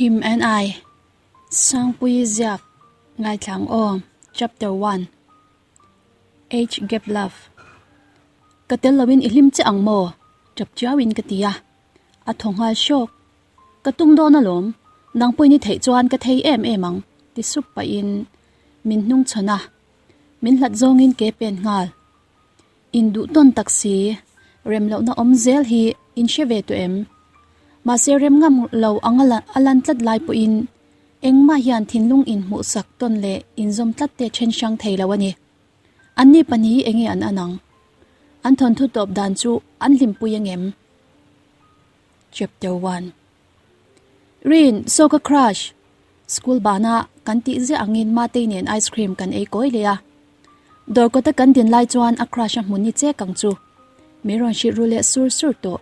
Him and I, Sangpuii ziak ngaithlang aw, Chapter One, Age Gap Love Ka tel loin i hlim che ang maw? Tap chiauin ka ti a, a thaw nghal hrawk. Ka tum dawn alawm, nang pawhin i theih chuan ka thei em em ang, ti sup pahin min hnung chhawn a, min hlat zawngin ke pen nghal. Induh tawn tak si, rem lohna awm zel hi in hre ve tawh em? Mahse rem ngam lo ang a lan tlat lai pawhin engmah hian thinlung inhmuhsak tawn leh inzawm tlat te then hrang thei lo a ni. Anni pahnih hi enge an an ang? An thawnthu tawp dan chu an hlimpui angem? Chapter One Rin, saw ka crush! School bana kan tih ziah angin Matei nen ice cream kan ei kawi leh a. Dawr kawta kan din lai chuan a crush a hmun ni chek ang chu. Min rawn hrilh ru leh sur sur tawh.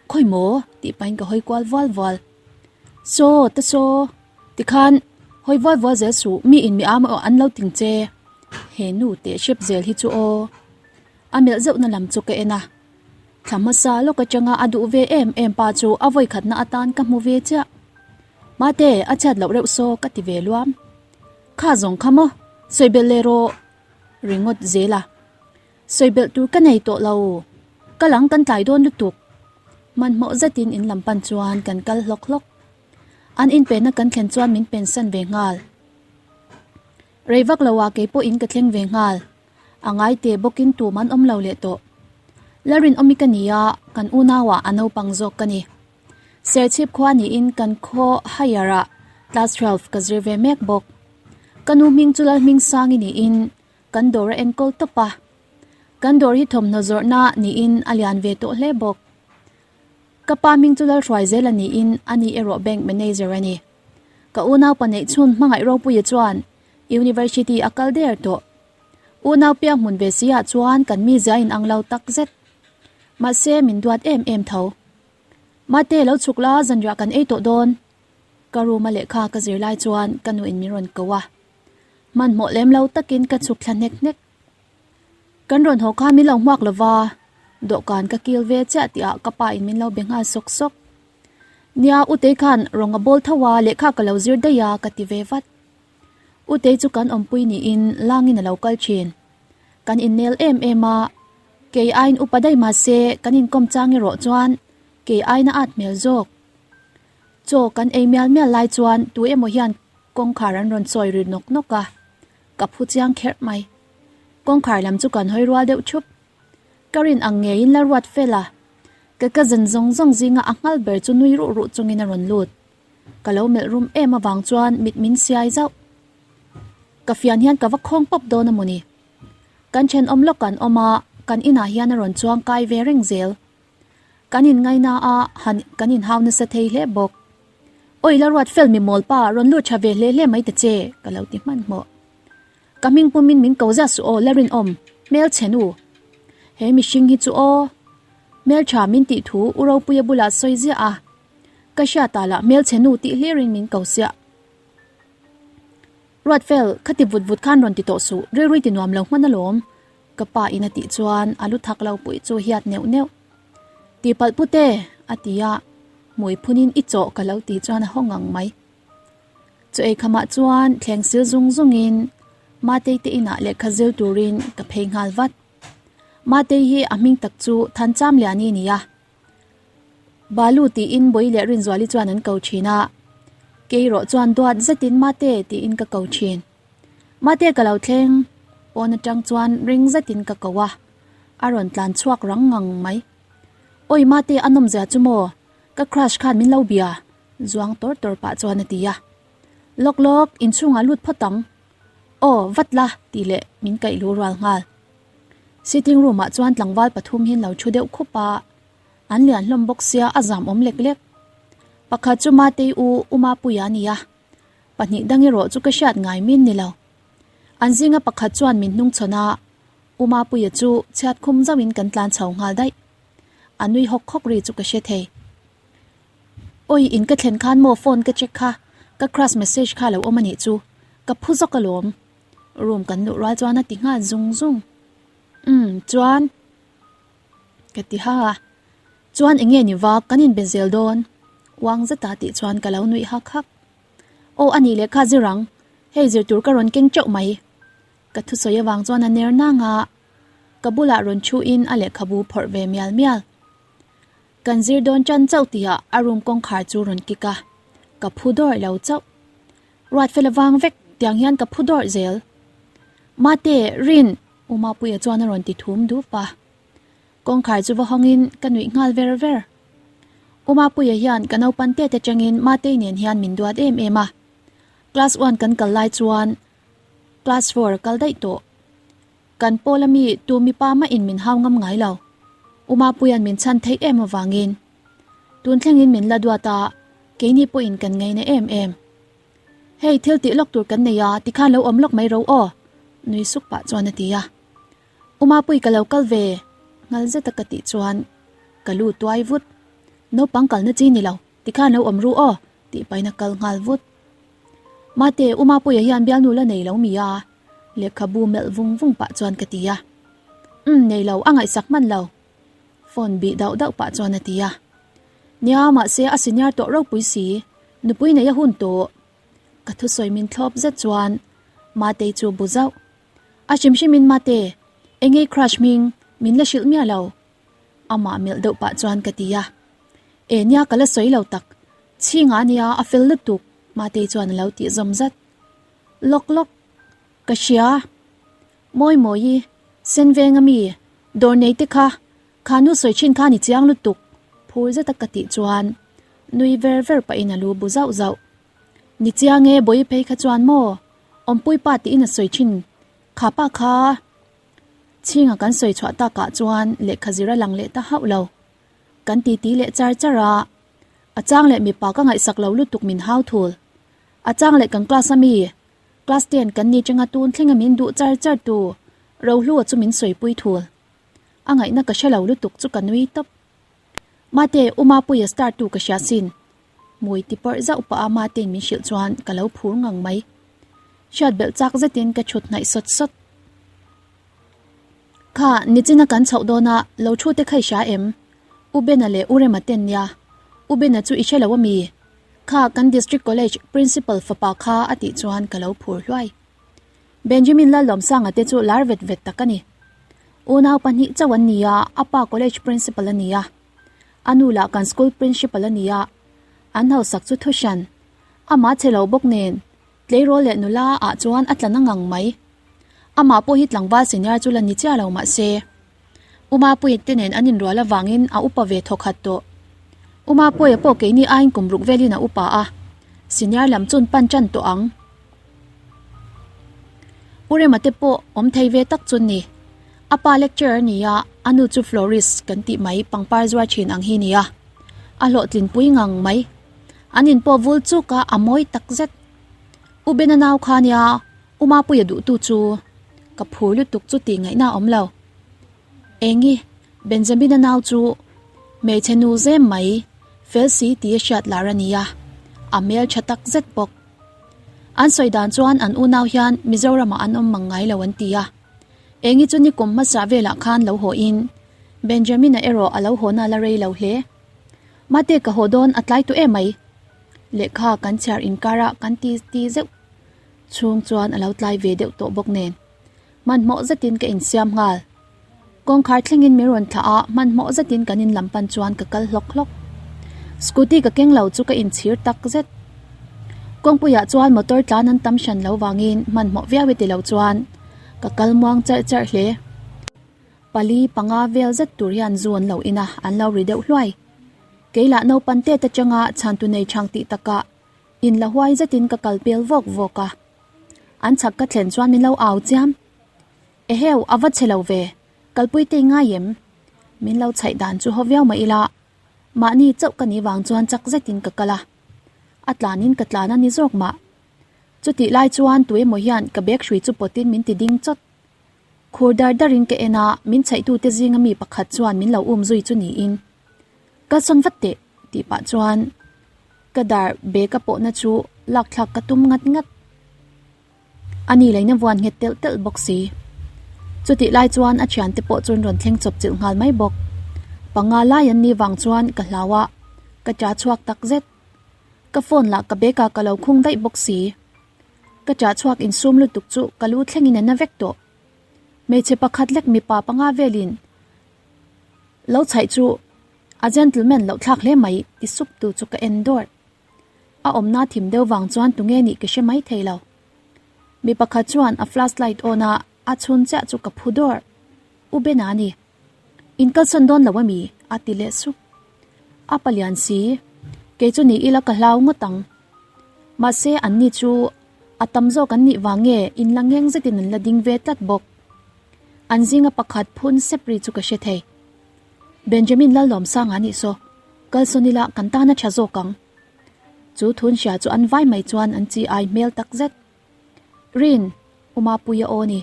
Khawi maw? tih pahin ka hawi kual vual vual. Saw, ta saw. Tikhan, hawi vual vual zel suh, mi in mi am aw an lo ting che. He nu teh hrep zel hi chu aw. A melh zeuhna lam chu ka en a. Thla hmasa lawk atanga a duh ve em em pa chu a vawikhatna atan ka hmu ve chiah. Mate, a chhiat loh reuh saw ka ti ve luam. Kha zawng kha maw? Sawi belh leh rawh ringawt zel a. Sawi belh tur ka nei tawh lo. Ka lang kan tlai dawn lutuk. Hmanhmawh zetin in lam pan chuan kan kal hlawk hlawk. An inpenna kan thlen chuan min pensan ve nghal. Rei vak lo ah kei pawh in ka thleng ve nghal. A ngai teh bawkin tum an awm lo leh tawh. Lalrinawmi ka ni a, kan unauah a naupang zawk ka ni. Serchhip khua niin kan khaw higher ah class 12 ka zir ve mek bawk. Ka nu hming chu Lalhmingsangi niin kan dawr a enkawl tawp a. Kan dawr hi thawmhnaw zawrhna niin a lian ve tawh hle bawk. Ka pa hming chu Lalhruaizela niin a ni erawh bank manager a ni. Ka unaupa neihchhun hmangaih ropuia chuan University a kal der tawh. Unau piang hmun ve si ah chuan kan mizia in ang lo tak zet. Mahse min duat em em tho. Mate lo chhuk la zanriah kan ei tawh dawn. Ka room a lehkha ka zir lai chuan ka nu in min rawn ko a. Hmanhmawh lem lo takin ka chhuk thla hnek hnek. Kan rawn haw khan min lo hmuak lova, dawhkan ka kil ve chiah tih ah ka pa in min lo be nghal sawk sawk. Nia Utei khan rawng a bawl tho a lehkha ka lo zir daih a ka ti ve vat. Utei chu kan awmpui niin langin a lo kal thin. Kan innel em em a, kei aiin upa daih mah se kan inkawm chang erawh chuan kei aiin a at hmel zawk. Chaw kan ei mial mial lai chuan tu emaw hian kawngkhar an rawn sawi ri nawk nawk a, ka phu chiang kherh mai. Kawngkhar lam chu kan hawi rual deuh thup. Ka rin ang ngeiin la ruat fel a, ka cousin zawng zawng zinga a nghal ber chu nui ruh ruh chungin a rawn lut. Ka lo melh rum em avang chuan mit min siai zauh. Ka fian hian ka va khawng pawp dawn a mawni. Kan thenawm lawk an awm a, kan inah hian a rawn chuang kai ve reng zel. Kan in ngaina a, han kan inhau nasa thei hle bawk. Awi la ruat fel mi mawl pa rawn lut tha ve hle hle mai ta che, ka lo ti hmanhmawh. Ka hming pumin min ko zat suh aw la rinawm, hmel chhe nu. He mihring hi chu aw. Hmeltha min tih thu U Ropuia bulah sawi ziah a. Ka hriat ah lah hmelchhe nu tih hlirin min ko siah. Ruatfel, khati vut vut khan rawn ti tawh suh, rilrui ti nuam lo hman alawm, ka pa in a tih chuan a lu thak lo pui chu hiat neuh neuh. Ti palh pute, a ti a, hmui phunin i chawh ka lo ti chuan a haw ngang mai. Chu eikhamah chuan thleng sil zung zungin Matei te inah lehkha zir turin ka phei nghal vat. Matei hi a hming tak chu Thanchamliani a ni a. Balu tiin Bawi leh Rinzuali chuan an ko thin a, Keiraw chuan duat zetin Mate tiin ka ko thin. Mate ka lo thleng, pawn atang chuan ring zetin ka ko a, a rawn tlan chhuak rang ngang mai. Awi Mate a nawm zia chu maw, ka crush khan min lo bia, zuang tawr tawr pah chuan a ti a. Lawk lawk, inchhungah lut phawt ang. Aw, vat la, tih leh min kaih lu rual nghal. Sitting room ah chuan tlangval pathum hian lo thu deuh khup a, an lian hlawm bawk sia a zam awm lek lek. Pakhat chu Matei u Umapuia a ni a, pahnih dang erawh chu ka hriat ngai min ni lo. An zinga pakhat chuan min hnung chhawn a, Umapuia chu chhiat khum zauhin kan tlan chho nghal daih. A nui hawk hawk ri chu ka hre thei. Awi in ka thlen khan maw phone ka check kha, ka crush message kha lo awm a nih chu, ka phu zawk alawm. Room kan luh rual chuan a ti nghal zung zung. Umm chuan ka ti ha a, chuan eng nge ni vak kan inbe zel dawn? Uang zeta tih chuan ka lo nuih hak hak. Aw a nih leh kha zir ang, hei zir tur ka rawn keng teuh mai. Ka thusawi avang chuan a ner nang a, ka bulah rawn thu in a lehkhabu phawrh ve mial mial. Kan zir dawn tan chauh tihah a room kawngkhar chu rawn kik a, ka phu dawrh lo chauh. Ruat fel avang vek tiang hian ka phu dawrh zel. Mate, Rin! U Mapuia chuan a rawn ti thum dup a. Kawngkhar chu va hawngin ka nuih nghal ver ver. U Mapuia hian ka naupan tete atangin Matei nen hian min duat em em a. Class one kan kal lai chuan class four a kal daih tawh. Kan pawl ami tu mipa mah in min hau ngam ngai lo. U Mapuia'n min chhan theih em avangin tun thlengin min la duat a, keini pawhin kan ngaina em em. Hei thil tih lawk tur kan nei a, tikhan lo awm lawk mai ro aw, nui suk pah chuan a ti a. U Mapui ka lo kal ve, nghal zeta ka tih chuan ka lu tuai vut. Naupang kalna chi ni lo, tikhan lo awm ru aw, tih pahin a kal nghal vut. Mate, U Mapuia hian bialnu la nei lo mi a? Lehkhabu melh vung vung pah chuan ka ti a. Umm, nei lo, a ngaihsak hman lo. Phone bih dauh dauh pah chuan a ti a. Nia, mahse a senior tawh ropui si, nupui nei a hun tawh. Ka thusawi min thlawp zet chuan Matei chu bu zauh. A hrim hrimin Mate, engei crush hming min la hrilh miah lo. Amah melh deuh pah chuan ka ti a. E nia ka la sawi lo tak, chhingah ania a fel lutuk Matei chuan a lo tih zawm zat. Lawk lawk, ka hria. Mawi mawi, sen veng ami, dawr nei te kha, kha nu sawi thin kha ni chiang lutuk, phur zeta ka tih chuan nui ver ver pahin a lu bu zauh zauh. Ni chiang e bawi phei kha chuan maw, awmpui pa tiin a sawi thin kha pa kha. Chhinga kan sawi chhuah takah chuan lehkha zir a lang leh ta hauh lo. Kan titi leh char char a, a chang leh mipa ka ngaihsak lo lutuk min hau thul. A chang leh kan class ami, class ten kan ni changa tun thlenga min duh char char tu Rohlua chu min sawipui thul. A ngaihna ka hre lo lutuk chu ka nui tawp. Mate, U Mapuia star tu ka hria sin. Hmui ti pawrh zauh pah a Matein min hrilh chuan ka lo phur ngang mai. Hriat belh chak zetin ka chhut hnaih sawt sawt. Kha, nichina kan chhoh dawn a, lo thu te kha i hria em? U Bena leh U Rema ten nia. U Bena chu i hre lo ami? Kha, kan District College Principal fapa kha a tih chuan ka lo phur hluai. Benjamin Lalawmsanga te chu lar vet vet tak a ni. Unau pahnih chauh an ni a, a pa College Principal a ni a. A nu lah kan School Principal a ni a. An hausak chu thu hran. Amah che lo bawk nen, tleirawl leh nula ah chuan a tla na ngang mai. Amah pawh hi tlangval senior chu la ni chiah lo mah se. U Mapuia te nen an inrual avangin a upa ve thawkhat tawh. U Mapuia pawh keini aiin kum ruk velin a upa a, senior lam chun pan tan tawh ang. U Rema te pawh awm thei ve tak chu ni. A pa lecturer a ni a, a nu chu florist kan tih mai pangpar zuar thin ang hi nia. A hlawhtlin pui ngang mai. An in pawh vul chuk a, a mawi tak zet. U Bena nau kha nia, U Mapuia duhtu chu ka phur lutuk chu tih ngaihna a awm lo. Engi, Benjamina nau chu hmeichhe nu zem mai, fel si tih a hriat lar a nia, a hmel tha tak zet bawk. An sawi dan chuan an unau hian Mizoramah an awm mang ngai lo an ti a. Engi chu nikum hmasa velah khan lo haw in, Benjamina erawh a lo haw na la rei lo hle. Mate ka haw dawn a tlai tawh emai. Lehkha kan chhiar inkar ah kan ti ti zeuh chhung chuan a lo tlai ve deuh tawh bawk nen. Hmanhmawh zetin ka insiam nghal. Kawngkhar thlengin min rawn thlah a, hmanhmawh zetin kan in lam pan chuan ka kal hlawk hlawk. Scooty ka keng lo chu ka inchhir tak zet. Kawngpuiah chuan motor tlan an tam hran lo vangin hmanhmawh viau e ti lo chuan ka kal muang charh charh hle. Pali panga vel zet tur hian zu an lo in a, an lo ri deuh hluai. Kei lah naupan tet atanga chhantu nei chhang tih takah in la huai zetin ka kal pel vawk vawk a. An chhak ka thlen chuan min lo au chiam. Eheu, a va che lo ve, kalpui te i ngai em? Min lo chhaih dan chu haw viau mah ila, mahni chauh ka nih vang chuan chak zetin ka kal a. A tlanin ka tlan a ni zawk mah. Chutih lai chuan tuemaw hian ka bag hrui chu pawtin min ti ding chawt. Khur dar darin ka en a, min chhaihtute zinga mi pakhat chuan min lo um zui chu niin. Kalsawn vat teh, tih pah chuan ka dar bag a pawhna chu lakthlak ka tum ngat ngat. A ni leina vuan nghet telh telh bawk si. Chutih lai chuan a thiante pawh chuan rawn thleng chawp chilh nghal mai bawk. Panga lai an ni vang chuan ka hlau a, ka ṭa chhuak tak zet. Ka phone lah ka bag ah ka lo khung daih bawk si. Ka ṭah chhuak insum lutuk chu ka lu thlengin a na vek tawh. Hmeichhe pakhat lek mipa panga velin lo chhaih chu a gentleman loh thlak hle mai ti sup tu chu ka en dawr. A awmna thim deuh vang chuan tunge nih ka hre mai thei lo. Mi pakhat chuan a flashlight on a a chhun chiah chu ka phu dawr. U Bena a ni. In kalsawn dawn lo ami? a ti leh sup. A palian si, kei chu ni ila ka hlau ngawt ang. Mahse an ni chu a tam zawk an nih vang nge in la ngeng zetin an la ding ve tlat bawk. An zinga pakhat phun sep ri chu ka hre thei. Benjamin Lallawmsanga a nih saw, kalsawn ila kan tan a tha zawk ang. Chu thun hria chu an vai mai chuan an chi ai hmel tak zet. Rin, U Mapuia aw ni.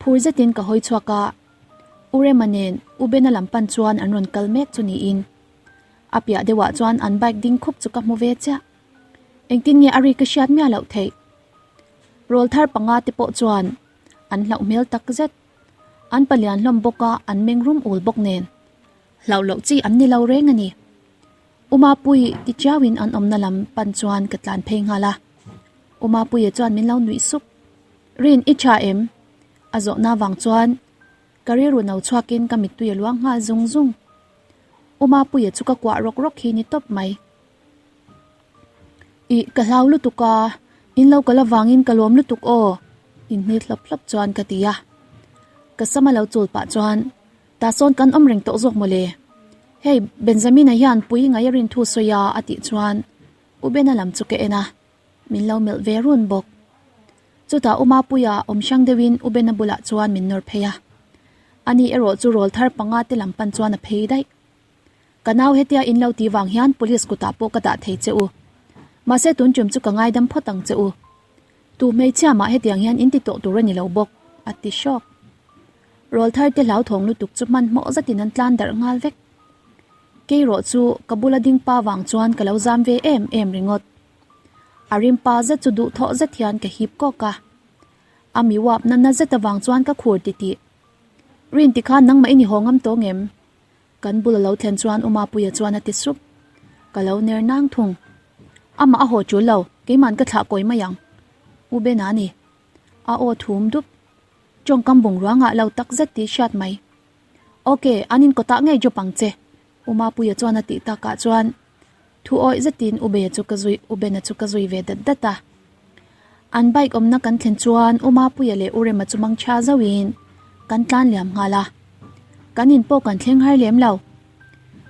Phur zetin ka hawi chhuak a, U Rema nen U Bena lam pan chuan an rawn kal mek chu niin. A piah deuhah chuan an bike ding khup chu ka hmu ve chiah. Engtin nge a ri ka hriat miah loh theih? Rawl thar panga te pawh chuan an hlauh hmel tak zet. An palian hlawm bawk a, an meng rum ul bawk nen. Hlauh loh chi an ni lo reng a ni. U Mapui ti chiauin an awmna lam pan chuan ka tlan phei nghal a. U Mapuia chuan min lo nuih sup. Rin, i tha em? A zawhna vang chuan ka rilru no chhuakin ka mittui a luang nghal zung zung. U Mapuia chu ka kuah rawk rawk hi ni tawp mai. Ih, ka hlau lutuk a, in lo kal avangin ka lawm lutuk aw, inhnit hlawp hlawp chuan ka ti a. Ka sam a lo chul pah chuan Tah sawn kan awm reng tawh zawk mawle. Hei, Benjamina hian pui ngai a rin thu sawi a a tih chuan U Bena lam chu ka en a, min lo melh ve run bawk. Chutah U Mapuia awm hrang deuhin U Bena bulah chuan min nawr phei a. Ani erawh chu rawl thar panga te lam pan chuan a phei daih. Ka nau hetia in lo tih vang hian police kutah pawh ka dah thei che u. Mahse tun tum chu ka ngaidam phawt ang che u. Tu hmeichhia mah hetiang hian in ti tawh tur a ni lo bawk, a ti hrawk. Rawl thar te hlauthawng lutuk chu hmanhmawh zatin an tlan darh nghal vek. Keirawh chu ka bula ding pa vang chuan ka lo zam ve em em ringawt. A rim pa zet chu duhthawh zet hian ka hip kawk a. A mi uap na na zet avang chuan ka khur titih. Rin tikhan nangmah i ni haw ngam tawng em? Kan bul a lo thlen chuan U Mapuia chuan a ti sup. Ka lo ner nang thung. Amah a haw tul lo, keiman ka thlah kawi mai ang. U Bena a ni. A aw thum dup. Tawngkam bungrua ngah lo tak zet tih hriat mai. Ok, an in kawtah ngei drop ang che. U Mapuia chuan a tih takah chuan thu awih zetin U Beia chu ka zui U Bena chu ka zui ve dat dat a. An bike awmna kan thlen chuan U Mapuia leh U Rema chu mangchhia zauhin kan tlan liam nghal a. Kan in pawh kan thleng har lem lo.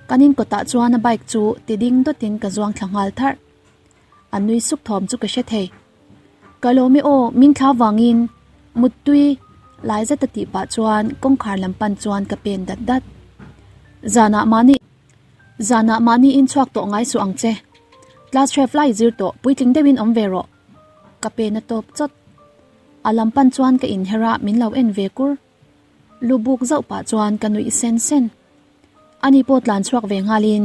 Kan in kawtah chuan a bike chu ti ding dawtin ka zuang thla nghal tharh. A nui suk thawm chu ka hre thei. Ka lawm e aw, min thla vangin muttui lai zet a tih pah chuan kawngkhar lam pan chuan ka pen dat dat. Zanah mahni Zanah mahni in chhuak tawh ngai suh ang che. Class 12 lai zir tawh puitling deuhin awm ve rawh. Ka pen a tawp chawt. A lam pan chuan ka inher a min lo en ve kur. Lu buk zauh pah chuan ka nuih sen sen. Ani pawh tlan chhuak ve nghalin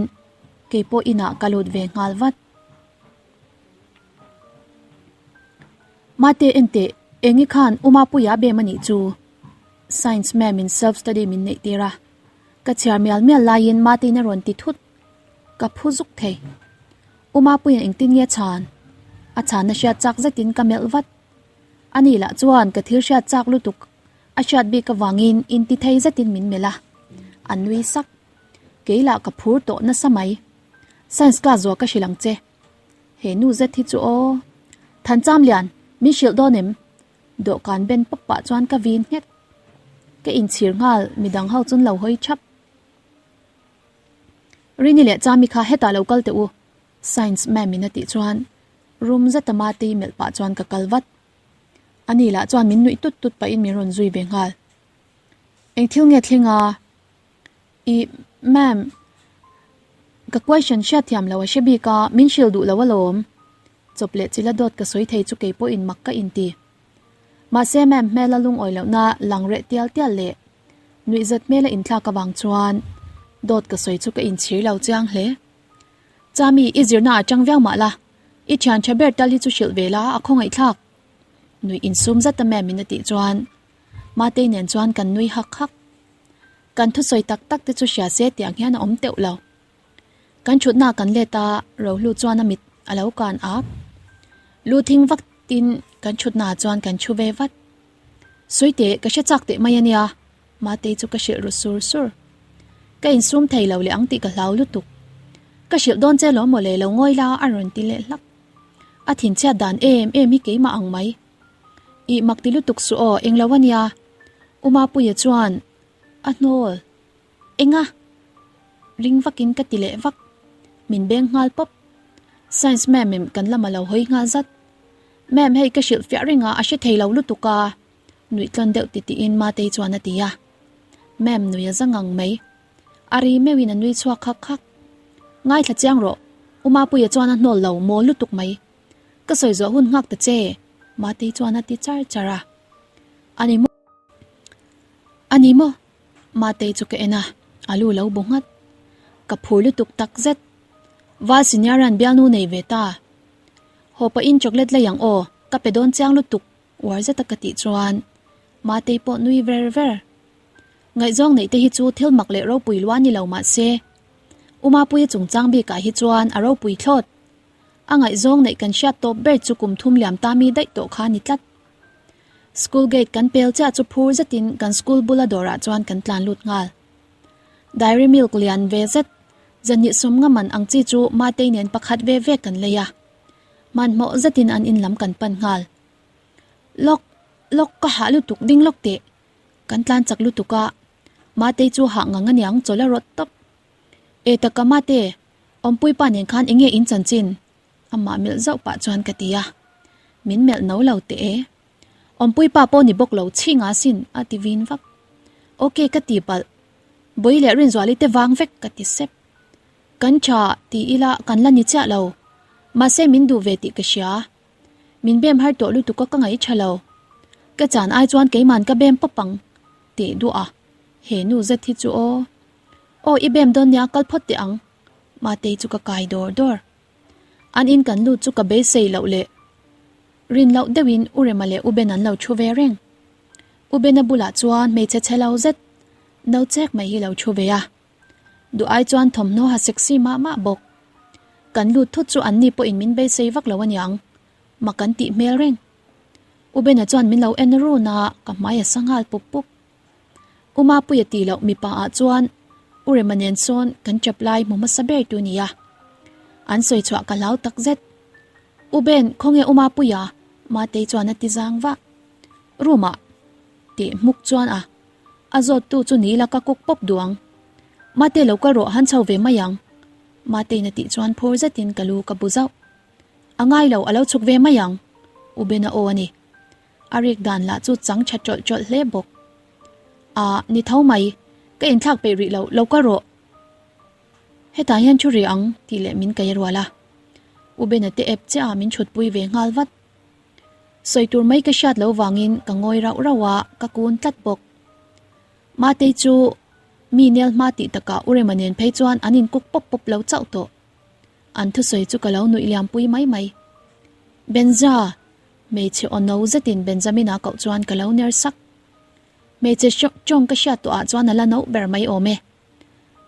kei pawh inah ka lut ve nghal vat. Mate enteh, eng i khan U Mapuia bem a nih chu? Science ma'am in self study min neih tir a. Ka chhiar mial mial laiin Matein a rawn ti thut. Ka phu zuk thei. U Mapuia'n engtin nge a chhan? A chhanna hriat chak zetin ka melh vat. Ani lah chuan ka thil hriat chak lutuk a hriat bik avangin inti thei zetin min melh a. A nui sak. Kei lah ka phur tawh nasa mai. Science class zuah ka hrilh ang che. He nu zet hi chu aw. Thancham lian, min hrilh dawn em? Dawhkan ben pawp pah chuan ka vin nghet. Ka inchhir nghal, midang ho chun lo hawi thap. Rini leh Chami kha hetah lo kal teh u, Science ma'am in a tih chuan room zeta Matei melh pah chuan ka kal vat. Ani lah chuan min nuih tut tut pahin min rawn zui ve nghal. Eng thil nge thleng a? Ih, ma'am, ka question hriat thiam lo a hre bik a, min hrilh duh lo alawm. Chawp leh chila dawt ka sawi thei chu kei pawhin mak ka inti. Mahse ma'am hmela lungawi lohna lang reh tial tial leh nuihzat hmela inthlak avang chuan dawt ka sawi chu ka inchhir lo chiang hle. Chami, i zirna a chang viau mah la, i thian tha ber tal hi chu hrilh ve la a khawngaihthlak. Nuih insum zat a ma'am in a tih chuan Matei nen chuan kan nui hak hak. Kan thusawi tak tak te chu hria se tiang hian a awm teuh lo. Kan thutna kan let a, Rohlu chuan a mit. a lo kan ak. Lu thing vak tin kan thutnaah chuan kan thu ve vat. Sawi teh, ka hre chak teh mai a nia, Matei chu ka hrilh ru sur sur. Ka insum thei lo leh ang tih ka hlau lutuk. Ka hrilh dawn che lo mawle lo ngawi la a rawn ti leh hlak. A thinchhiat dan em em hi keimah ang mai. Ih mak ti lutuk suh aw, englo a nia. U Mapuia chuan a hnawl. Enga? Ring vakin ka ti leh vak. Min beng nghal pawp. Science ma'am in kan lam a lo hawi nghal zat. Ma'am hei ka hrilh fiah reng a, a hre thei lo lutuk a. Nuih tlawn deuh ti tiin Matei chuan a ti a. Ma'am nui a za ngang mai. A ri meuhin a nui chhuak khak khak. Ngaithla chiang rawh, U Mapuia chuan a hnawl lo mawl lutuk mai. Ka sawi zawh hun nghak ta che, Matei chuan a ti char char a. A ni maw? A ni maw? Matei chu ka en a, a lu lo bu nghat. Ka phur lutuk tak zet. Val senior-a'n bialnu nei ve ta. Haw pahin chocolate lei ang aw, ka pe dawn chiang lutuk, uar zeta ka tih chuan Matei pawh nui ver ver. Ngaihzawng neih te hi chu thil mak leh ropui lua ni lo mah se, U Mapuia chungchang bikah hi chuan a ropui thlawt. A ngaihzawng neih kan hriat tawp ber chu kum thum liam ta mi daih tawh kha a ni tlat. School gate kan pel chiah chu phur zetin kan school bula dawrah chuan kan tlan lut nghal. Dairy milk lian ve zet, zanhnih sawm nga man ang chi chu Matei nen pakhat ve ve kan lei a. Hmanhmawh zetin an in lam kan pan nghal. Lawk, lawk ka hah lutuk ding lawk teh. Kan tlan chak lutuk a, Matei chu hah ngang aniang chawl a rawt tawp. E taka Mate, awmpui pa nen khan enge in chanchin? Amah melh zauh pah chuan ka ti a, min melh no lo teh e. Awmpui pa pawh ni bawk lo chhinga sin a ti vin vak. Ok ka ti palh, Bawi leh Rinzuali te vang vek ka ti sep. Kan tha ti ila kan la ni chiah lo, mahse min duh ve tih ka hria. Min bem har tawh lutuk a ka ngaih tha lo. Ka chan ai chuan keiman ka bem pawp ang tih duh a, he nu zet hi chu aw. Aw i bem dawn nia kal phawt teh ang Matei chu ka kai dawr dawr. An in kan lut chu ka beisei loh leh rin loh deuhin U Rema leh U Ben an lo thu ve reng. U Bena bulah chuan hmeichhe chhe lo zet no chek mai hi lo thu ve a. Duh ai chuan thawmhnaw ha sexy mah mah bawk. Kan lut thut chu anni pawhin min beisei vak lo aniang mak an tih hmel reng. U Bena chuan min lo en run a, ka hmai a sa nghal pup pup. U Mapuia tih loh mipa ah chuan U Rema nen sawn kan chap lai hmu hmasa ber tu nia. An sawi chhuah ka hlau tak zet. U Ben, khawnge U Mapuia? Matei chuan a ti zang vah. Room ah tih hmuk chuan a a zawt tu chu ni la ka kuk pawp duh ang. Mate lo kal rawh han chho ve mai ang. Matei'n a tih chuan phur zetin ka lu ka bu zauh. A ngai lo a lo chhuk ve mai ang. U Ben a aw a ni. A rik dan lah chu chang tha tawlh tawlh hle bawk. Ah, ni tho mai, ka inthlak peih rih lo, lo kal rawh. Hetah hian thu rih ang tih leh min kai a rual a. U Bena te ep chiah ah min chhutpui ve nghal vat. Sawi tur mai ka hriat lo vangin ka ngawi rauh rauh a, ka kun tlat bawk. Matei chu mi nel hma tih takah U Rema nen phei chuan an inkuk pawp pawp lo chauh tawh. An thusawi chu ka lo nuih liampui mai mai. Benja! Hmeichhe aw no zetin Benjamina koh chuan ka lo ner sak. Hmeichhe tawng ka hriat tawhah chuan a la no ber mai awm e.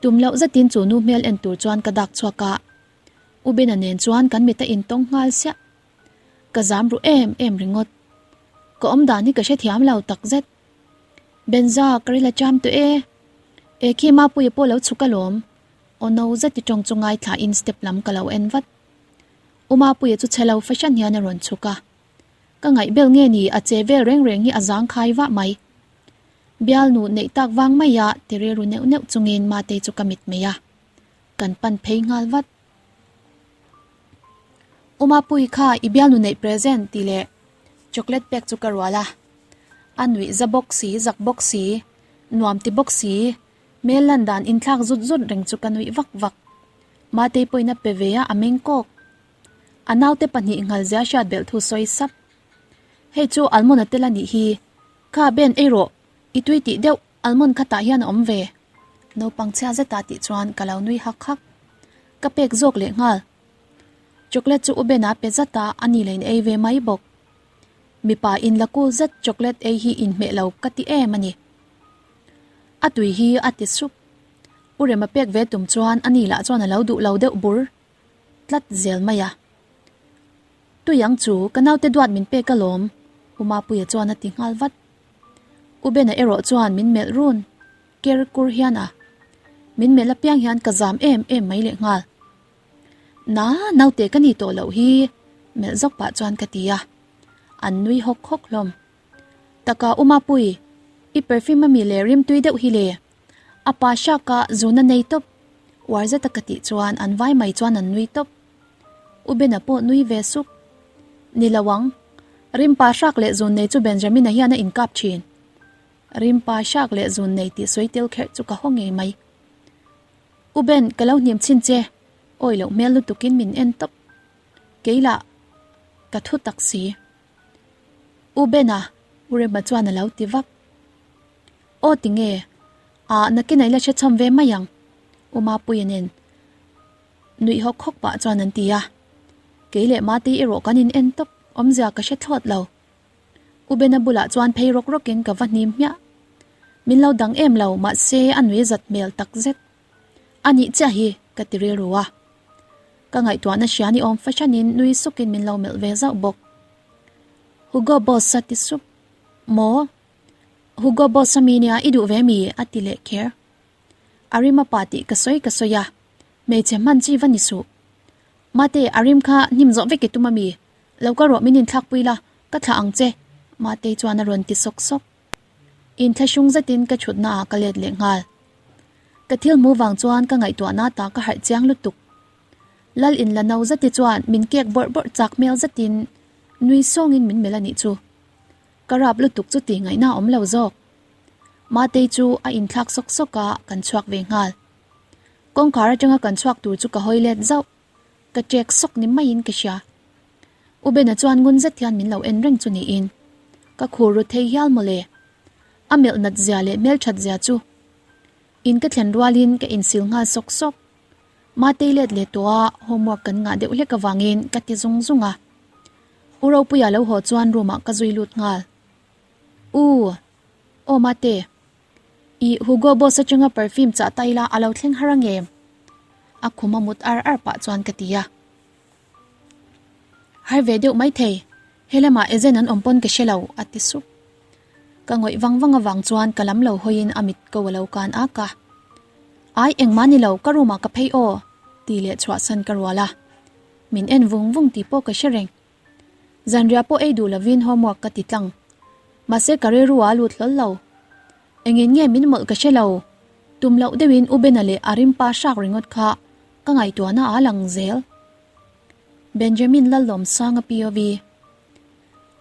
Tum loh zetin chu nu hmel en tur chuan ka dak chhuak a. U Bena nen chuan kan mit a intawng nghal siah. Ka zam ru em em ringawt. Ka awm dan hi ka hrethiam lo tak zet. Benza, ka ril a cham tawh e. E khi Mapuia pawh lo chhuk alawm. Aw no zet i tawng chu ngaithlain step lam ka lo en vat. U Mapuia chu chhe lo fahran hian a rawn chhuk a. Ka ngaih bel nge ni a che vel reng reng hi a zang khai vah mai. Bialnu neih tak vang mai a ti rilru neuh neuh chungin Matei chu ka mit mai a. Kan pan phei nghal vat. U Mapui kha i bialnu neih present tih leh chocolate pek chu ka rual a. A nuih za bawk si zak bawk si, nuam ti bawk si, hmel lan dan inthlak zut zut reng chu ka nuih vak vak. Matei pawhin a pe ve a, a meng kawk. A naute pahnih nghalzia hriat belh thu sawi sap. Hei chu almond a tel a nih hi. Kha Ben ei rawh, i tui tih deuh almond kha tah hian a awm ve. Naupang chhia zeta tih chuan ka lo nui hak hak. Ka pek zawk leh nghal. Chocolate chu U Ben-a pe zat a, a ni lein ei ve mai bawk. Mipa in la cool zet chocolate ei hi inhmeh lo ka ti em a ni. A tui hi a ti sup. U Rema pek ve tum chuan ani lah chuan a lo duh lo deuh bur tlat zel mai a. Tui ang chu, ka naute duat min pek alawm, U Mapuia chuan a ti nghal vat. U Bena erawh chuan min melh run ker kur hian a, min melh apiang hian ka zam em em mai leh nghal. Na, naute ka ni tawh loh hi, melh zawk pah chuan ka ti a, an nui hawk hawk hlawm. Taka U Mapui, i perfume ami le rim tui deuh hi le, a pa hrak a zuna nei tawp, uar zeta ka tih chuan an vai mai chuan an nui tawp. U Bena pawh nui ve suk. Ni lo ang, rim pa hrak leh zun nei chu Benjamina hian a inkap thin. Rim pa hrak leh zun nei tih sawi tel kherh chu ka haw ngei mai. U Ben, ka lo hnim chhin che, awi loh hmel lutukin min en tawp. Kei lah ka thu tak si. U Bena, U Rema chuan a lo ti vak. Aw tinge, ah nakin a ila hre chhawm ve mai ang, U Mapuia nen nuih hawk hawk pah chuan an ti a. Kei leh Mate erawh kan in en tawp, awmzia ka hre thlawt lo. U Bena bulah chuan phei rawk rawkin ka va hnim hmiah. Min lo dang em lo, mahse a nui zat hmel tak zet. A nih chiah hi, ka ti rilru a. Ka ngaihtuahna hria ni awm fahranin nui sukin min lo melh ve zauh bawk. Hugo Boss a ti sup. Maw? Hugo Boss a mi nia i duh ve mi? a ti leh kher. A rim a pa tih ka sawi ka sawi a, hmeichhe hman chi va ni suh. Mate, a rim kha hnim zawh vek i tum a mi? Lo ka rawh min inthlak pui la, ka thlah ang che, Matei chuan a rawn ti sawk sawk. Inthlahrung zetin ka thutna ah ka let leh nghal. Ka thil hmu vang chuan ka ngaihtuahna ta ka harh chiang lutuk. Lal in la no zeti chuan min kek bawrh bawrh chak hmel zetin nui sawngin min melh a nih chu. Ka rap lutuk chu tih ngaihna a awm lo zawk. Matei chu a inthlak sawk sawk a, kan chhuak ve nghal. Kawngkhar atanga kan chhuak tur chu ka hawi let zauh. Ka ṭek sawk ni maiin ka hria. U Bena chuan ngun zet hian min lo en reng chu niin ka khur ru thei hial mawle. A melh nat zia leh hmelṭhat zia chu in ka thlen rualin ka insil nghal sawk sawk. Matei let leh tawh a homework kan ngah deuh hlek avangin ka ti zung zung a. U Ropuia lo haw chuan room ah ka zui lut nghal. U. Aw Mate. I Hugo Boss atanga perfume chah ta ila a lo thleng har ang em? A khum a mut ar ar pah chuan ka ti a. Har ve deuh mai thei, he lamah agent an awm pawn ka hre lo, a ti sup. Ka ngawih vang vang avang chuan ka lam lo hawiin a mit ko a lo kan ak a. Ai engmah ni lo, ka room ah ka phei aw, ti leh chhuahsan ka rual a. Min en vung vung tih pawh ka hre reng. Zanriah pawh ei duh lovin homework ka ti tlang. Mahse ka rilru ah a lut hlawl lo. Engin nge min mawlh ka hre lo. Tum loh deuhin U Bena leh a rimpa hrak ringawt kha ka ngaihtuahna ah a lang zel. Benjamin Lallawmsanga POV.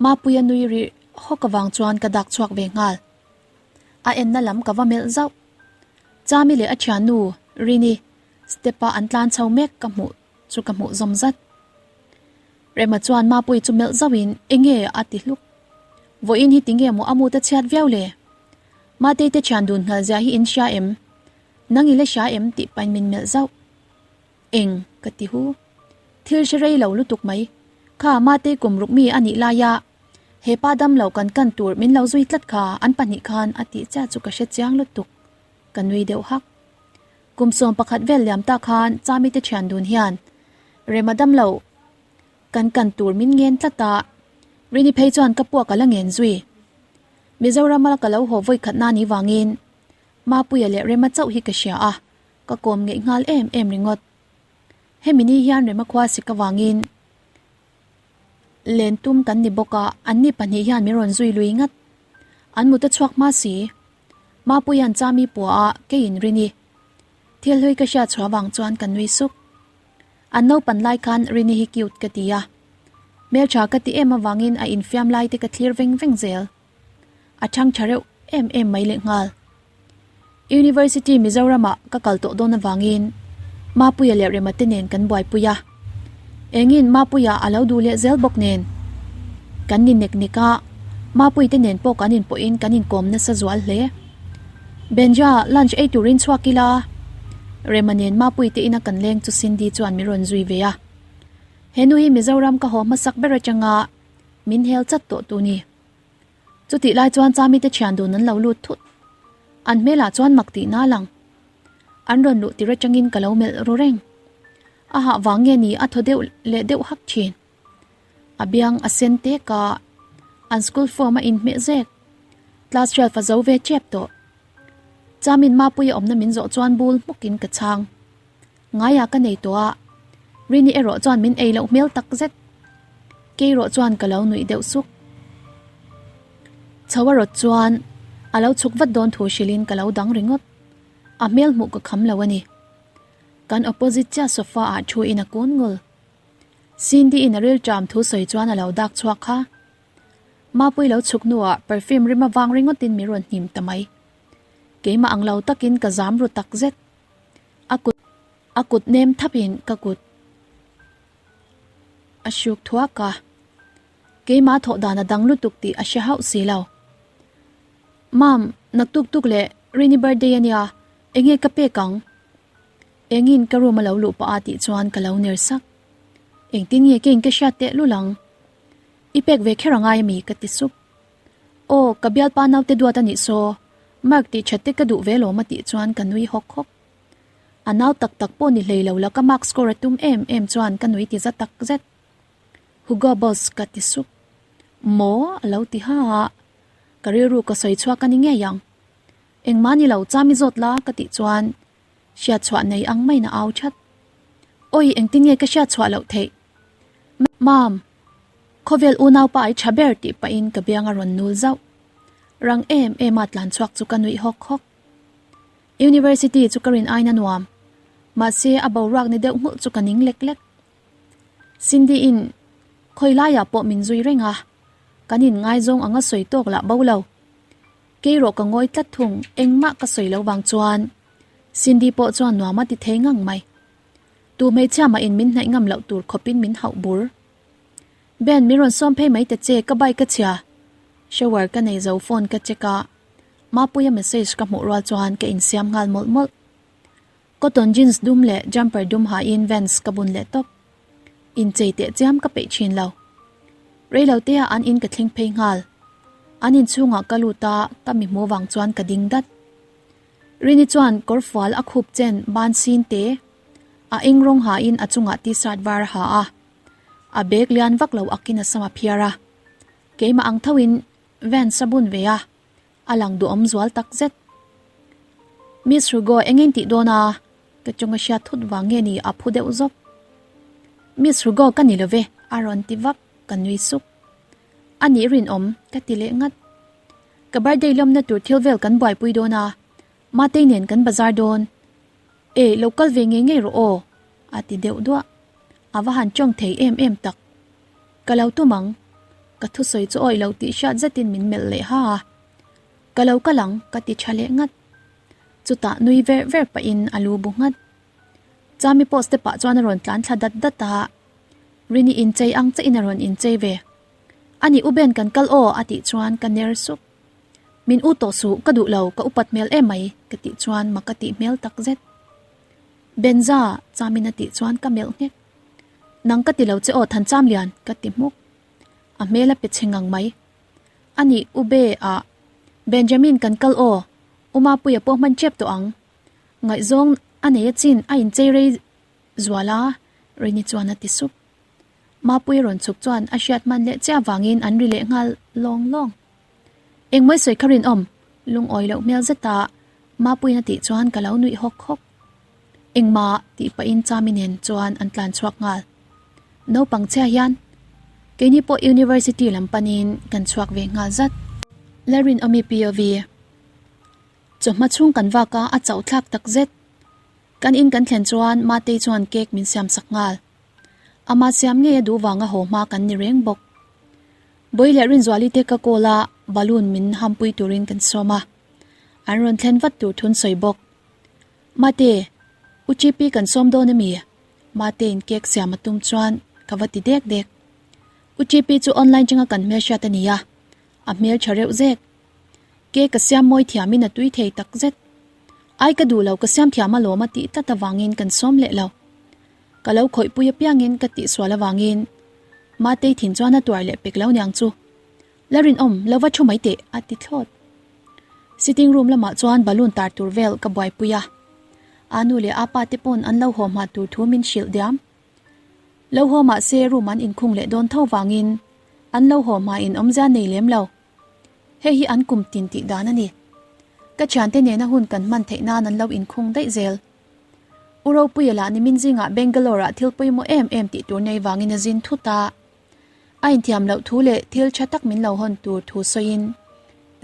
Mapuia nui rih hawk avang chuan ka dak chhuak ve nghal. A enna lam ka va melh zauh. Chami leh a thiannu Rini step-a an tlan chho mek ka hmuh chu ka hmuh zawm zat. Rema chuan Mapuii chu melh zauhin enge a ti hluk. Vawiin hi tinge maw a mut a chhiat viau le? Matei te thian dun nghal zia hi in hria em? Nang i la hria em tih pain min melh zauh. Eng ka ti hu. Thil hre rei lo lutuk mai. Kha Matei kum ruk mi a nih laia he pa dam lo kan kan tur min lo zui tlat kha an pahnih khan a tih chiah chu ka hre chiang lutuk. Ka nui deuh hak. Kum 11 vel liam ta khan Chami te thian dun hian Rema dam lo kan kan tur min ngen tlat a, Rini phei chuan ka puak a la ngen zui. Mizorama ka lo haw vawi khat na ni vangin Mapuia leh Rema chauh hi ka hria a, ka kawm ngeih nghal em em ringawt. Hemi ni hian Rema khua sik avangin len tum kan ni bawk a, anni pahnih hian min rawn zui lui ngat. An mut a chhuak hma si. Mapuia'n Chami pua a, keiin Rini. Thil hlui ka hriat chhuah vang chuan ka nui suk. An naupan lai khan Rini hi cute ka ti a. Hmeltha ka ti em avangin a infiam lai te ka thlir veng veng zel. A chhang tha reuh em em mai lehnghal. University Mizoramah ka kal tawh dawn avangin Mapuia leh Rema te nen kan buaipui a. Engin Mapuia a lo duh leh zel bawk nen. Kan ni nek nek a, Mapuii te nen pawh kan inpawhin kan inkawm nasa zual hle. Benja, lunch ei turin chhuak ila. Rema nen Mapuii te ina kan leng chu Cindy chuan min rawn zui ve a. He nu hi Mizoram ka haw hmasak ber atanga min hel chat tawh tu ni. Chutih lai chuan Chami te thian dun an lo lut thut. An hmelah chuan mak tihna a lang. An rawn luh tir atangin ka lo melh ru reng. A hah vang nge ni a thaw deuh leh deuh hak thin. A biang a sen tek a, an school form a inhmeh zek. Class 12 a zo ve tep tawh. Chamin Mapuia awmna min zawh chuan bul hmukin ka chhang. Ngaia ka nei tawh a, Rini erawh chuan min ei loh hmel tak zet. Kei erawh chuan ka lo nuih deuh suk. Chho a rawt chuan a lo chhuk vat dawn thu hrilhin ka lo dang ringawt. A hmel hmuh ka kham lo a ni. Kan opposite chiah sofa ah thu in a kun ngul. Cindy in a rilṭam thu sawi chuan a lo dak chhuak kha. Mapui lo chhuk hnuah perfume rim avang ringawtin min rawn hnim ta mai. Keimah ang lo takin ka zam ru tak zet. A kut a kut nem thapin ka kut a hruk thuak a. Keimah thawh dan a dang lutuk tih a hre hauh si lo. Mam, naktuk tuk leh Rini birthday a nia, enge ka pek ang? Engin ka room a lo luh pah a tih chuan ka lo ner sak. Engtin nge keng ka hriat teh lul ang? I pek ve kher angai ami? ka ti sup. Aw, ka bialpa naute duat a nih saw, Mark tih that te ka duh ve lawm a tih chuan ka nui hawk hawk. A nau tak tak pawh ni hlei lo la ka mark score a tum em em chuan ka nui ti za tak zet. Hugo boss ka ti sup. Maw? a lo ti ha a, ka rilru ka sawi chhuak a ni ngei ang. Engmah ni lo, chami zawt la ka tih chuan Hriat chhuah nei ang maiin a au that. Awi engtin nge ka hriat chhuah loh theih? Mam, khawvel unaupa ai tha ber tih pahin ka biang a rawn nul zauh. Rang em em a tlan chhuak chu ka nuih hawk hawk. University chu ka rin aina nuam. Mahse a boruak ni deuh nghulh chu ka ning lek lek. Cindy in khawi laiah pawh min zui reng a, kan in ngaizawng anga sawi tawk lah bo lo. Kei rawh ka ngawi tlat thung, engmah ka sawi lo vang chuan Cindy pawh chuan nuam a ti thei ngang mai. Tu hmeichhia mah in min hnaih ngam loh tur khawpin min hauh bur. Ben, min rawn sawm phei mai ta che, ka bike ka chhia. Shower ka nei zo phone ka check a, Mapuia message ka hmuh rual chuan ka insiam nghal mawlh mawlh. Cotton jeans dum leh jumper dum hain Vans ka bun leh tawp. Inchei teh chiam ka peih thin lo. Reilotea an in ka thleng phei nghal. An inchhungah ka lut a, ka mi hmuh vang chuan ka ding dat. Rini chuan kawrfual a khup chen ban sin te a eng rawng hain a chungah t-shirt var a ha a. A bag lian vak lo akin a sam a phiar a. Keimah ang thoin Vans a bun ve a, a lang duhawm zual tak zet. Miss Hugo engin tih dawn a? Ka chunga hriat thut vang nge ni a phu deuh zawk. Miss Hugo ka ni love a rawn ti vak, ka nui suk. A nih rinawm ka ti leh ngat. Ka birthday lawmna tur thil vel kan buaipui dawn a, Matei nen kan bazar dawn. E, lo kal ve ngei ngei rawh aw, a ti deuh duah. A va han tawng thei em em tak. Ka lo tum ang. Ka thusawi chu awih lo tih hriat zetin min melh leh ha a. Ka lo kal ang, ka ti tha leh ngat. Chutah nui ver ver pahin a lu bu nghat. Chami pawh step ah chuan a rawn tlan thla dat dat a. Rini inchei ang chiahin a rawn inchei ve. Ani u Ben kan kal aw a tih chuan ka ner sup. Min u tawh suh, ka duh lo, ka upat hmel em mai ka tih chuan mak a tih hmel tak zet. Benza, Chamin a tih chuan ka melh nghek. Nang ka ti lo che aw Thanchamlian ka ti hmuk. A hmel a pe chhe ngang mai. Ani u Be ah Benjamin kan kal aw, u Mapuia pawh hman tep tawh ang. Ngaihzawng a nei a chin a inchei rei zual a, Rini chuan a ti sup. Mapuia rawn chhuk chuan a hriat hman leh chiah avangin an ri leh nghal lawng lawng. Engmawi sawi kha rinawm, lungawi loh hmel zeta Mapuiin a tih chuan ka lo nuih hawk hawk. Engmah tih pahin Chami nen chuan an tlan chhuak nghal. Naupang chhia hian keini pawh University lam panin kan chhuak ve nghal zat. Lalrinawmi POV Chawhma chhung kan vak a, a chauh thlak tak zet. Kan in kan thlen chuan Matei chuan cake min siam sak nghal. Ama siam ngei a duh vanga haw hma kan ni reng bawk. Bawi leh Rinzuali te ka call a, balloon min hampui turin kan sawm a. An rawn thlen vat tur thun sawi bawk. Mate, U Chipi kan sawm dawn ami? Matein cake siam a tum chuan ka va ti dek dek. U Chipi chu online changa kan hmelhriat a ni a, a hmel tha reuh zek. Cake a siam mawi thiamin a tui thei tak zet. Ai ka duh lo ka siam thiam alawm a tih tlat avangin kan sawm leh lo. Ka lo khawihpui apiangin ka tihsual avangin Matei thin chuan a tuar leh pek lo niang chu. La rinawm, lo va thu mai teh, a ti thlawt. Sitting room lamah chuan balloon tar tur vel ka buaipui a. A nu leh a pa te pawn an lo haw hma tur thu min hrilh diam. Lo haw mah se room an inkhung leh dawn tho vangin an lo haw hmain awmzia nei lem lo. Hei hi an kum tin tih dan a ni. Ka thiante nena hun kan hman theih nan an lo inkhung daih zel. U Ropuia lah nimin zingah Bangalore-ah thil pawimawh em em tih tur nei vangin a zin thut a. A inthiam loh thu leh thil tha tak min lo hawn tur thu sawiin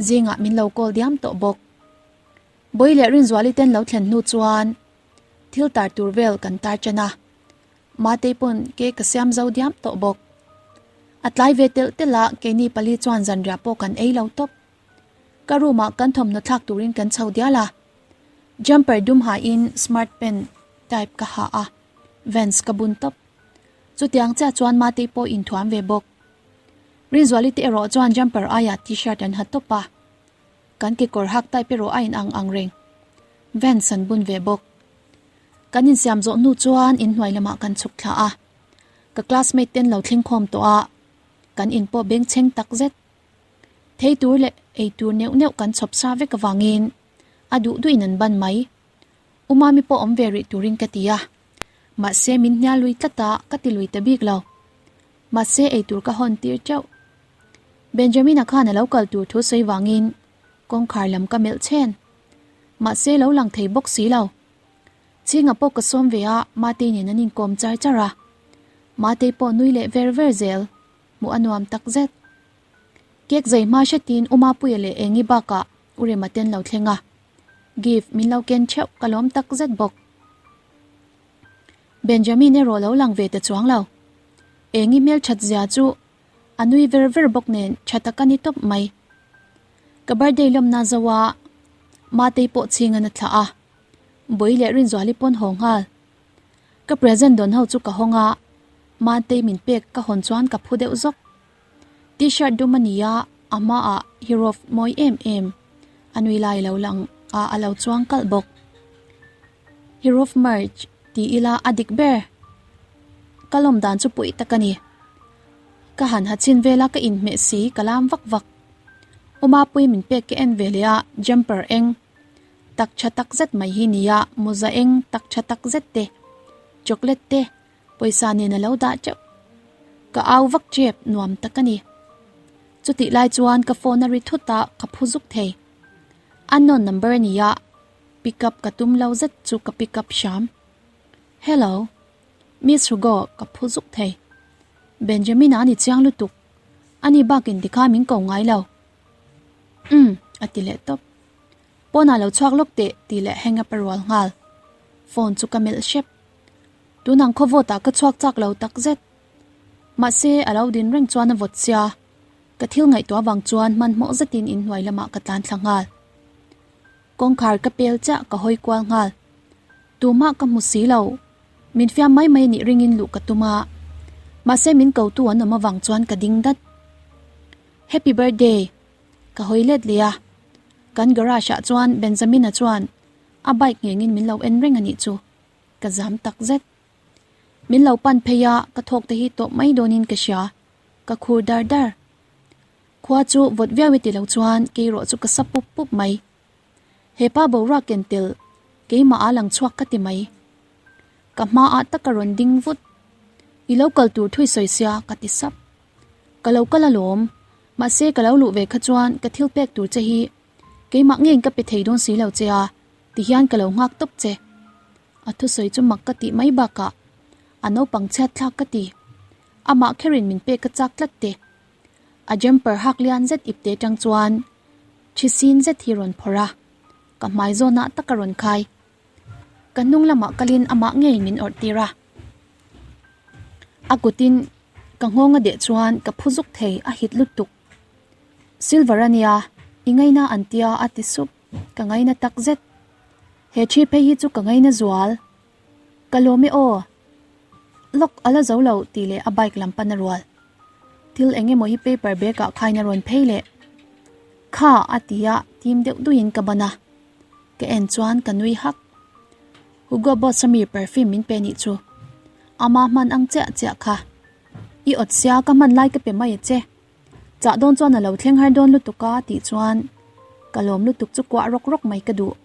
zingah min lo call diam tawh bawk. Bawi leh Rinzuali ten lo thlen hnu chuan thil tar tur vel kan tar ṭan a. Matei pawn ke ka siam zo diam tawh bawk. A tlai ve telh telh a, keini pali chuan zanriah pawh kan ei lo tawp. Ka room ah kan thawmhnaw thlak turin kan chho dial a. Jumper dum hain smart pant type ka ha a, Vans ka bun tawp. Chutiang chiah chuan Matei pawh inthuam ve bawk. Rinzuali te erawh chuan jumper aiah t-shirt an ha tawp a. Kan kekawr hak type erawh a inang ang reng. Vans an bun ve bawk. Kan insiam zawh hnu chuan inhnuai lamah kan chhuk thla a. Ka classmate ten lo thleng khawm tawh a, kan in pawh bengchheng tak zet. Thei tur leh ei tur neuh neuh kan chhawp sa vek avangin a duh duhin an ban mai. U Mami pawh awm ve rih turin ka ti a, mahse min hnial lui tlat a, ka ti lui ta bik lo. Mahse ei tur ka hawn tir teuh. Benjamin-a khan a lo kal tur thu sawi vangin kawngkhar lam ka melh chhen. Mahse lo lang thei bawk si lo. Chhinga pawh ka sawm ve a, Matei nen an inkawm char char a. Matei pawh nui leh ver ver zel, hmuh a nuam tak zet. Cake zai hma hretin U Mapuia leh Engi bakah U Rema ten lo thleng a. Gift min lo ken theuh ka lawm tak zet bawk. Benjamin erawh lo lang ve ta chuang lo. Engi hmelthat zia chu a nui ver ver bawk nen tha tak a ni tawp mai. Ka birthday lawmna zo a, Matei pawh chhing an a thlah a, Bawi leh Rinzuali pawn haw nghal. Ka present dawn ho chu ka hawng a, Matei min pek ka hawn chuan ka phu deuh zawk. T-shirt dum a ni a, a hmaah hero mawi em em a nui lai lo lang a a lo chuang kalh bawk. Hero merch ti ila a dik ber. Ka lawm dan chu puih tak a ni. Ka han ha chin vel a ka inhmeh si ka lam vak vak. U Mapui min pek ka en ve leh a jumper eng tak tha tak zet mai hi nia mawza eng tak tha tak zet te chocolate te pawisa nen a lo dah teuh. Ka au vak tep nuam tak a ni. Chutih lai chuan ka phone a ri thut a ka phu zuk thei. Unknown number a nia pick up ka tum lo zet chu ka pick up hram. Hello. Miss Hugo ka phu zuk thei. Benjamin a ni chiang lutuk. Ani bakin tikha min ko ngai lo. Umm a ti leh tawp. Pawnah lo chhuak lawk teh tih leh hang up a rual nghal. Phone chu ka melh hrep. Tunang khaw vawt ah ka chhuak chak lo tak zet. Mahse a lo din reng chuan a vawt sia. Ka thil ngaihtuah vang chuan hmanhmawh zetin inhnuai lamah ka tlan thla nghal. Kawngkhar ka pel chiah ka hawi kual nghal. Tumah ka hmu si lo. Min fiam mai mai nih ringin luh ka tum a. Mahse min kotu an awm avang chuan ka ding dat. Happy birthday! Ka hawi let leh a. Kan garage ah chuan Benjamin-a chuan a bike nghengin min lo en reng a nih chu. Ka zam tak zet. Min lo pan phei a, ka thawk te hi tawp mai dawnin ka hria. Ka khur dar dar. Khua chu vawt viau i ti lo chuan keirawh chu ka sa pup pup mai. He pa boruak ken tel keimah a lang chhuak ka ti mai. Ka hmaah tak a rawn ding vut. I lo kal tur thui sawi sia ka ti sap. Ka lo kal alawm, mahse ka lo luh ve kha chuan ka thil pek tur che hi keimah ngeiin ka pe thei dawn si lo che a, tihian ka lo nghak tawp che. A thusawi chu mak ka tih mai bakah a naupang chhiat thlak ka ti. Amah kherin min pek ka chak tlat te. A jumper hak lian zet ipte tang chuan thi sin zet hi rawn phawrh a, ka hmai zawnah tak a rawn khai. Ka hnung lamah kalin amah ngei min awrh tir a. A kutin ka nghawng a deh chuan ka phu zuk thei a hit lutuk. Silver a nia, i ngaina an tia a ti sup, ka ngaina tak zet. He thi phei hi chu ka ngaina zual. Ka lawm e aw. Lock a la zo lo tih leh a bike lam pan a rual. Thil eng emaw hi paper bag ah khain a rawn phei leh. Kha a ti a, tim deuh duiin ka ban a. Ka en chuan ka nui hak. Hugo Boss a mi perfume min pe nih chu. Ama hman ang chiah chiah kha. I awt sia ka hman lai ka pe mai a che. Chah dawn chuan a lo thleng har dawn lutuk a tih chuan ka lawm lutuk chu kuah rawk rawk mai ka duh.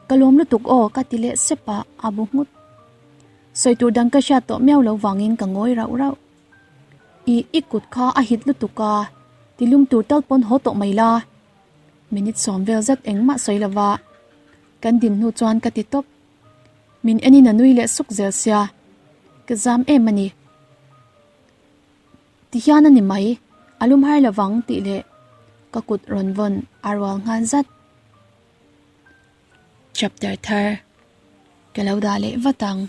Ka lawm lutuk aw ka ti leh sep a, a bu nghut. Sawi tur dang ka hriat tawh miau lo vangin ka ngawi rauh rauh. I i kut kha a hit lutuk a, tilum tur tal pawn haw tawh mai la. Minute sawm vel zet engmah sawi lova kan din hnu chuan ka ti tawp. Min enin a nui leh suk zel sia, ka zam em a ni. Ti hian a ni mai, a lum har lovang tih leh ka kut rawn vawn a rual nghal zat. Chapter thar ka lo dah leh vat ang.